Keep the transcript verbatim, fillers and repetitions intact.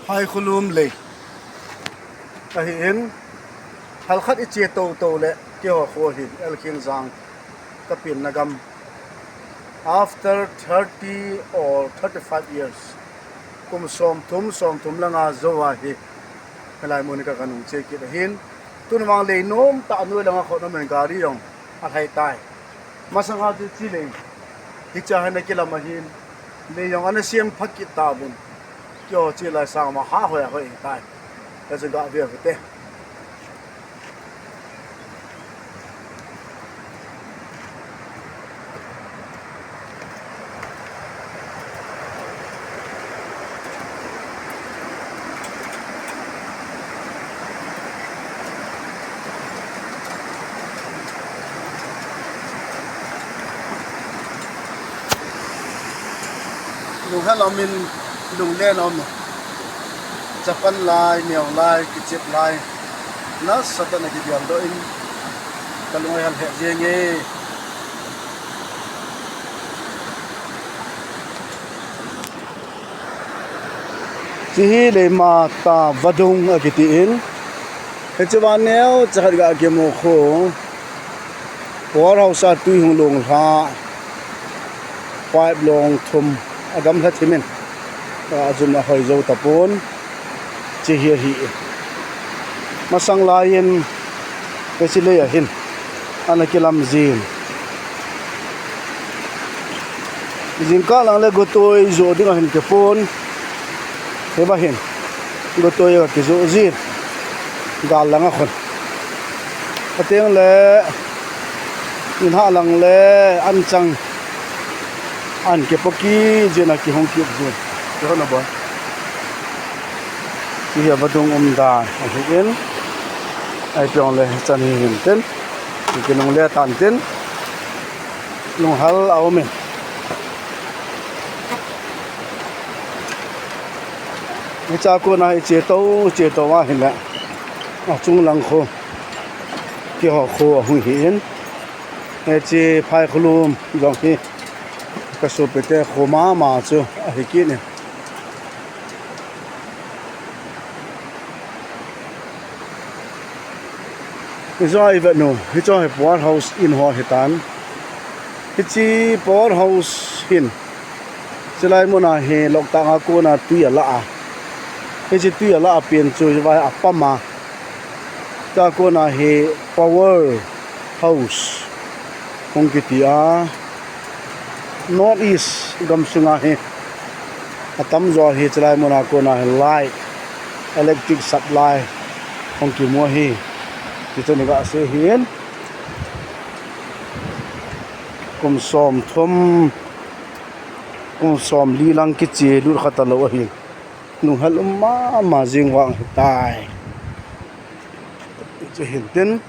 Phaikhulum lei ahin, halkhat i che toto le keiho kho hi L Khengjang ka penna gam. After thirty or thirty-five years, kum somthum, somthum le nga jou ahi, hilai mun hi ka, ka nung che kit ahin. Tun vang lei nom tah a noi langa khonung in gari jong alhai tai. Masanga chu chi lei hiche hi ana kilam ahin, lei jong ana sem pha kit tauvin. Keiho che lai sang ma ha hoi a hoi tai. Ka chu ga ve ve te. Lunghel umin, lunglen umin. Chapan lai, neo lai, kichep lai. Nasatah in ana kigeldoh in, ka lung ahel heh jenge. Hiche hi Leimata vadung akiti in, hiche va neocha khat ga kimu khu, power house a tui hung lunglha, pipe long thum agamlha thim in, ajum ahoi jou tapon. Hiche hi ahi. Masang laiyin hiche lei ahin ana kilam jin. Jingkah lang le gotoi joh ding ahin kipon. Hiva hin gotoi akijoh jin. Gal langa khun. Ateng le, in hah lang le, anchang, an kipoki jin, akihung kit jin. Kihon abon. Hiche hi vadung umdan ahin. Ahi pong le chan hi hin tin. Kinungle tan tin. Lunghel aumin. Hiche a kona hi che to, che to ahile. Achung lang khu. Keiho kho ahung hi in. Hiche Phaikhulum jong hi ka sopite kho mama chu ahi kit in. Hiche a i vet u, hiche hi power house in ho hitan. Hiche power house hin. Chulai muna hi Loktak a kona tui ala a. Hiche tui ala a pen chu hiva a pump a. Chua kona hi power house hung kiti a. North East gamsunga hi atamjo hi chulai muna kona hi light, electric supply hung kimu ahi. Tichu ni ga sei hin. Kum somthum, kum somli lang kiche lut kha talou ahi. Lunghel um mama jing vang hitai. Hiche hin tin.